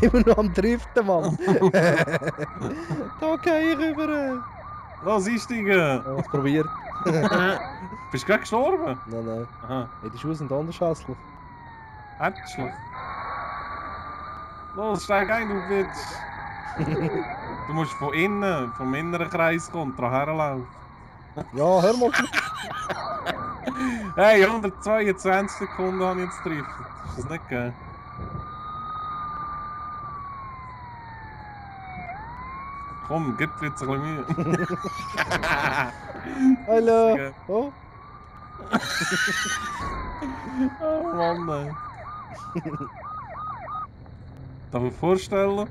immer noch am Driften, Mann. Da gehe ich rüber. Los, einsteigen! Ich hab's probiert. Bist du gerade gestorben? Nein. Aha. Hey, die Schuhe sind anders hässlich. Endlich. Los, steig ein, du Bitch! Du musst von innen, vom inneren Kreis kommen, dran herlaufen. Ja, hör mal. Hey, 122 Sekunden habe ich jetzt getroffen. Ist das nicht geil? Komm, gib dir jetzt ein bisschen Mühe. Hallo. Oh. Oh Mann, ey. Darf ich mir vorstellen?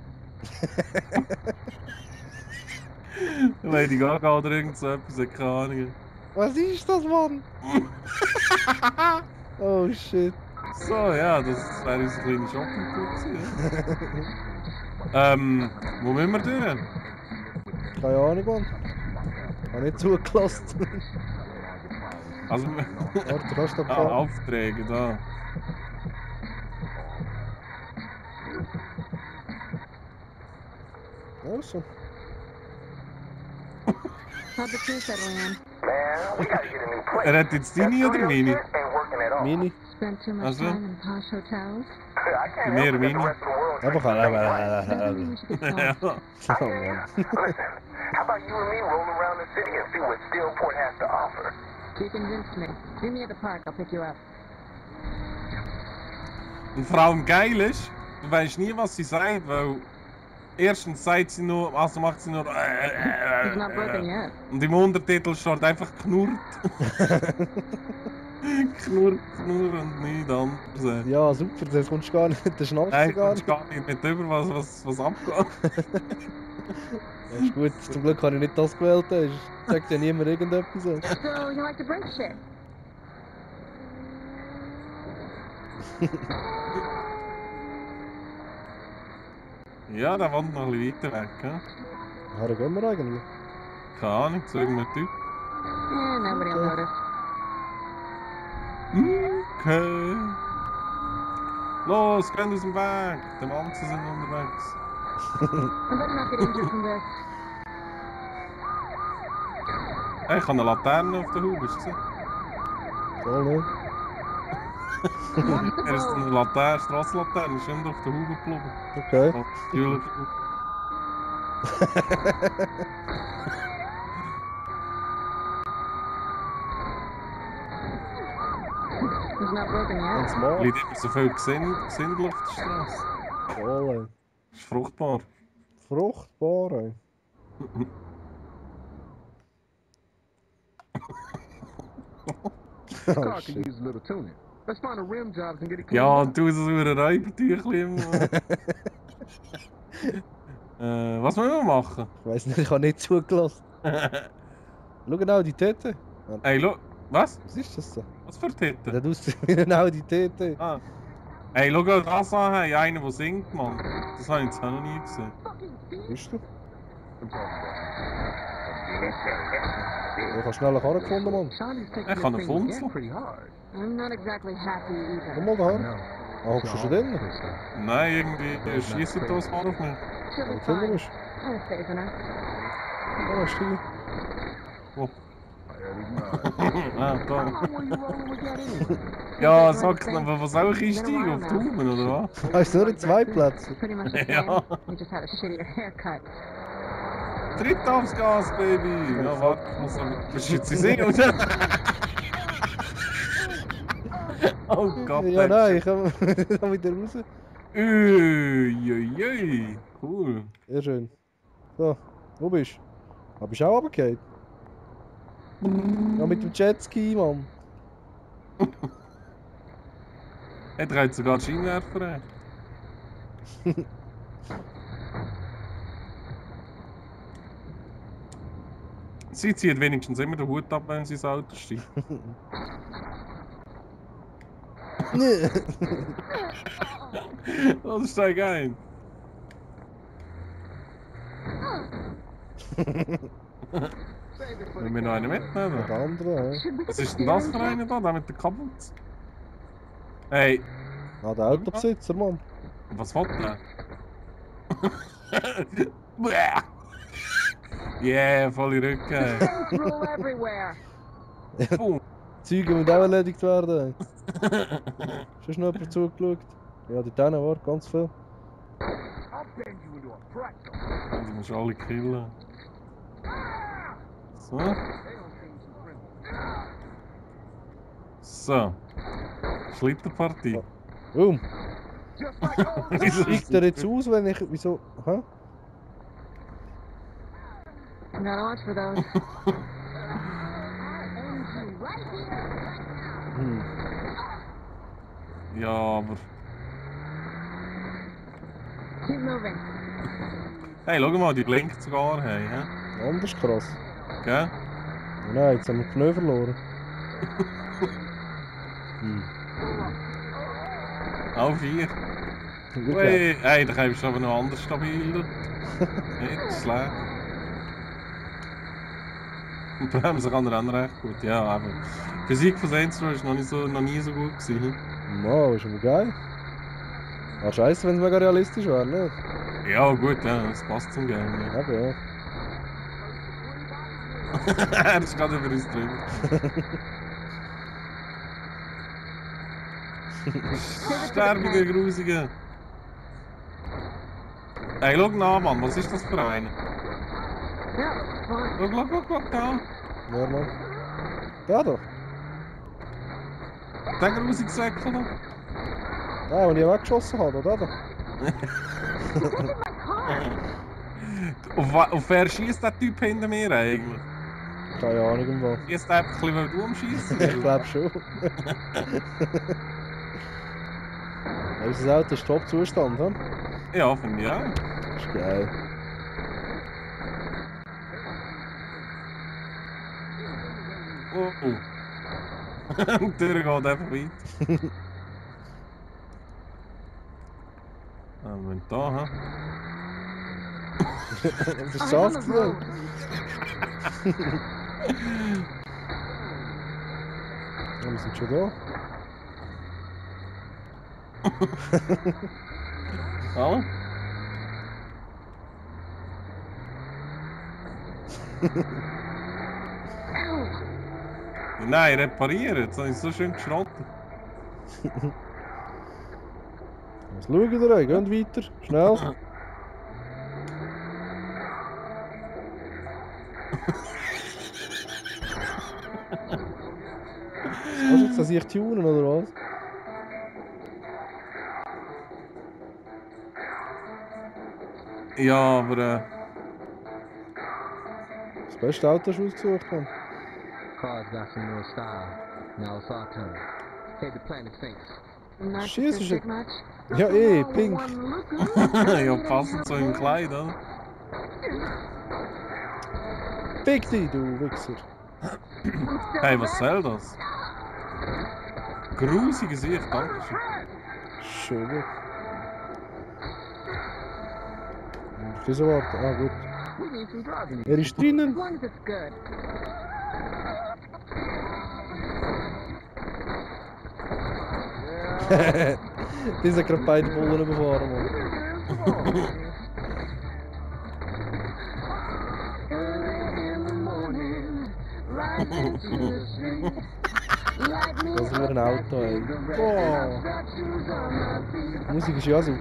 Lady Gaga oder irgend so etwas, ich keine Ahnung. Was ist das, Mann? Oh shit. So, ja, das wäre unsere kleine Shopping-Tour gewesen. Wo müssen wir durch? Keine Ahnung, Mann. Ich habe nicht zugelassen. Also, Warte, kannst du da Aufträge, da. Also. Er hat jetzt deine oder meine? Mini. Also? Bei mir Mini. Einfach Ja. Oh, Mann. How about you and me roll around the city and see what Steelport has to offer? You convinced me. Meet me at the park. I'll pick you up. Und vor allem geil ist, du weißt nie, was sie sagt, weil erstens sagt sie nur, also macht sie nur He's not broken yet. und im Untertitel steht einfach knurrt. Knurrt und nichts anderes. Ja, super, das kommst du gar nicht. Das schnallst du Nein, gar kommst nicht. gar nicht mit über, was abgeht. Ja, ist gut, zum Glück habe ich nicht das gewählt. Es sagt ja niemand irgendetwas. So, you like to break shit? Ja, der wohnt noch ein bisschen weiter weg. Ja? Woher gehen wir eigentlich? Keine Ahnung, zu irgendeinem Typ. Yeah, nobody will notice. Okay. Los, gehen aus dem Weg. Die Manzen sind unterwegs. I better not get injured from this. Hey, ich habe eine Laterne auf der Haube, hast du gesehen? Voll nicht. Er ist eine Laterne, Strassenlaterne, ist immer auf der Haube geblieben. Okay. Oh, Julia. He's not broken yet. Ganz mal. Liegt immer so viel Gesindel auf der Straße. Voll. Ist fruchtbar. Fruchtbar, ey. Car Oh, could shit. use a little tuning. Let's find a rim jobs and get it Ja, cleaned und du so ein Räubertüchli immer. Was müssen wir machen? Ich weiss nicht, ich habe nicht zugelassen. Schau genau die Tete. Hey, schau. Was? Was ist das so? Was für Titten? Das aussieht wie eine Audi TT. Ah. Hey, schau mal das an, hey, einer, der singt, Mann. Das habe ich jetzt auch noch nie gesehen. Bist du? Ich habe schnell einen gefunden, Mann. Shawnee's taking Ich this habe einen thing Funzel. pretty hard. I'm not exactly happy Komm either. mal daher. Ah, hockst du schon drin? Nein, irgendwie schießt das mal auf mich. Should be Wie viel fine. bist I'm safe enough. du? Ja, Stieg. Wo? There Ah, da. Where you rolling with that anyway? Ja, sag's noch, was soll ich einsteigen? Auf die Daumen, oder was? Hast du nur in zwei Plätze? Pretty much the Ja. same. You just had a shittier haircut. Tritt aufs Gas, Baby! Ja, warte, ich muss aber beschützen sehen, oder? Oh Gott, Ja, nein, ich komme wieder raus. Uiuiui, cool. Ja, schön. So, wo bist du? Ah, bist du auch runtergefallen? Ja, mit dem Jetski, Mann. Er trägt sogar die Scheinwerfer ein. Sie zieht wenigstens immer den Hut ab, wenn sie ins Auto steigt. Oh, das ist ja geil. Wollen wir noch einen mitnehmen? Der andere, hä? Was ist denn das für einer da? Der mit der Kapuze? Hey, Ah, der Autobesitzer, Mann. was will der? Yeah, volle Rücken. Drool everywhere. Boom. Zeuge müssen auch erledigt werden. Hast du noch jemand zugeschaut? Ja, dort hinten war ganz viel. Die musst du alle killen. So. So. Schlitterpartie. Boom! Wieso Steigt der jetzt aus, wenn ich... Wieso? Hä? I'm gonna watch for those. Hm. Ja, aber... Keep moving. Hey, schau mal, die blinkt sogar. Hey, hä? Anders krass. Gell? Nein, jetzt haben wir die Pneu verloren. Hm. Auch 4. Gut, Hey, hey, da kommst du aber noch anders stabiler. Nicht schlecht. Und bremsen kann er auch noch recht gut. Ja, aber die Physik von Saints Row ist noch nie so gut gewesen. Wow, ist aber geil. Ah, scheiße, wenn es mega realistisch wäre, nicht? Ja, gut, ja, das passt zum Game. Ja. Eben, ja. Er ist gerade über uns drüber. Sterbe der Grusige. Hey, schau nach, Mann, was ist das für einer? Yeah, fine. Schau da. Wer noch? Da doch. Der grusige Säckel da. Da, den ich weggeschossen habe, da doch. Auf wer schießt der Typ hinter mir eigentlich? Keine Ahnung, um was. Schießt der einfach, weil du umschießt? Ich glaube schon. Ja, unser Auto ist Top-Zustand, hm? Ja, finde ich auch. Das ist geil. Oh. Die Tür geht einfach weit. Moment da, hä? Was ist I'm on das the gewesen? road. Ja, wir sind schon da. Hallo? Nein, reparieren, jetzt habe ich so schön geschrottet. Was schauen wir da? Geht weiter, schnell. Was kannst du jetzt an sich tunen, oder was? Ja, aber Das beste Auto hast du ausgesucht, Mann. Car's got some more style. Now it's our turn. Hey, the planet thinks. Narcissistic much? Ja, pink. ja, passend so im Kleid, oder? Fick dich, du Wichser. Hey, was soll das? Grusige Sicht, danke schön. Schön gut. Wieso warten? Ah, gut. We need some driving. Er ist As drinnen. long as it's good. Die sind gerade beide Bullen überfahren, Mann. Das ist wieder ein Auto, ey. Boah. Die Musik ist ja super.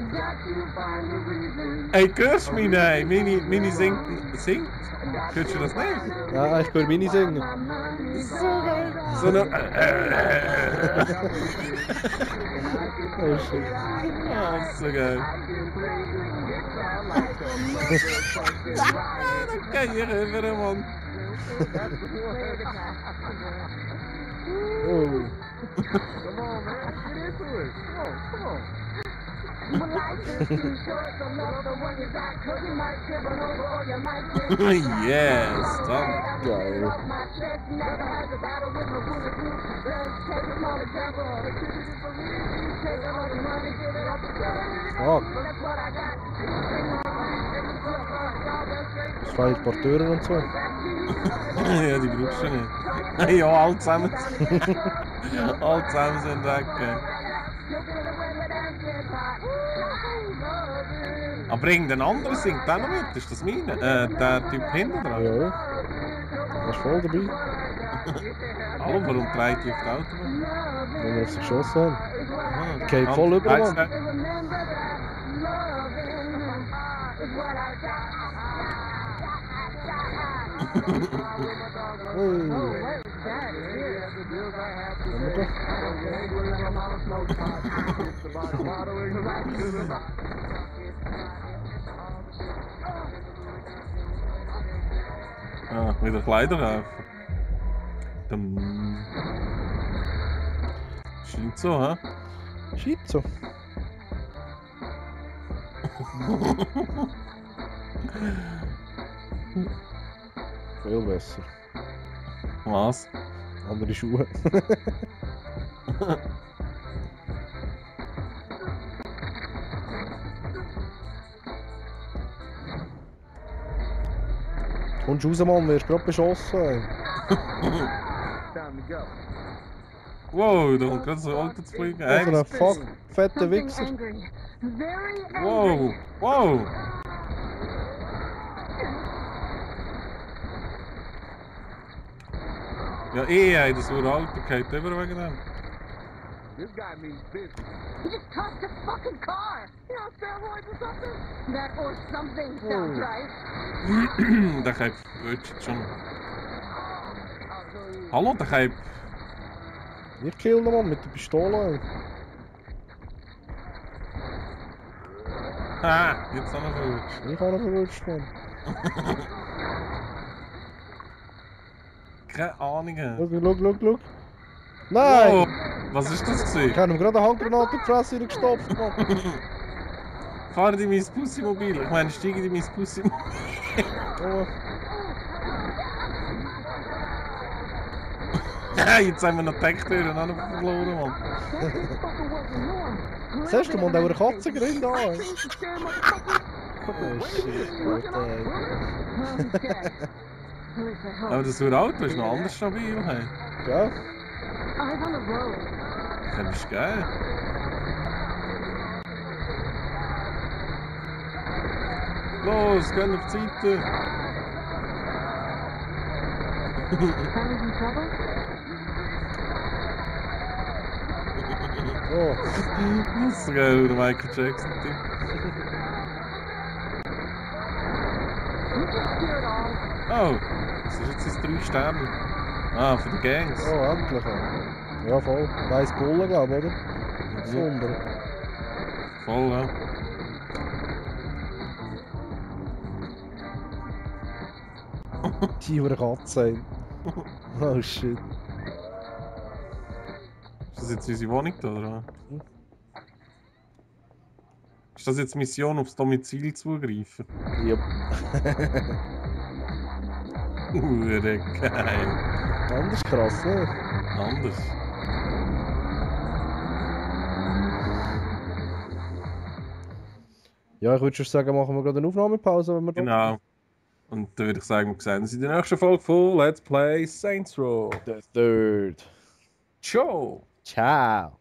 Hey, hörst du mich nicht? Mini singt. Hörst du das nicht? Ja, ich höre Mini singen. So geil. So eine... Oh shit. Ah, so geil. Dat kan je reveren, man. Oh. Come on, man. Get into it. Come on. Yes, dan. Geil. Fuck. Das fehlt ein paar Türen und so. Ja, die brauchst du nicht. Ja, alle zusammen. Alle zusammen sind weg. Aber irgendein anderer singt auch noch mit, ist das meine? Der Typ hinten dran? Ja. Das ist voll dabei. Hallo, warum dreht die auf die Autobahn? Wenn wir auf sie geschossen haben. Ah, Geht voll über, Mann. Ah, wieder Kleider kaufen. Scheint so, hä? Scheint so. Viel besser. Was? Andere Schuhe. Kommst raus, Mann, wirst gerade beschossen. Ey. Wow, da kommt gerade so ein Auto zu fliegen. Also ein fuck fetter Wichser. Wow, wow. Ja, ey, das war Auto, geht über wegen dem. This guy means business. He just tossed his fucking car! You know, steroids or something? That or something sounds right. Der geht schon. Hallo, der geht. Ich kill ihn, Mann, mit der Pistole. Ah, jetzt haben wir verrutscht. Ich habe ihn verrutscht, Mann. Keine Ahnung. Schau. Nein! Wow, was ist das Ich gewesen? habe ihm gerade eine Handgranate in die Fresse reingestopft, Mann. Fahren die mein Pussy-Mobil? Ich meine, steigen die mein Pussy-Mobil? Oh. Jetzt haben wir noch die Decktüren auch noch verloren, Mann. Siehst du, Mann, da eine Katzengrind an. Oh shit, Alter. Aber das Auto ist noch anders stabil, hey. Ja? Eyes on the road. Das ist geil. Los, gehen auf die Seite. Family's in trouble? Oh. Das ist geil, der Michael Jackson. Oh, das ist jetzt 3 Sterne. Ah, für die Gangs. Oh, endlich. Ja, voll. Weiss Bullen, glaube ich, oder? Besonder. Voll, ja. Die hure Katze. Oh shit. Ist das jetzt unsere Wohnung da, oder? Ist das jetzt Mission, aufs Domizil zugreifen? Jupp. Hure geil. Anders krass, ne? Anders. Ja, ich würde schon sagen, machen wir gerade eine Aufnahmepause, wenn wir Genau. Und dann würde ich sagen, wir sehen uns in der nächsten Folge von Let's Play Saints Row. The Third. Ciao! Ciao.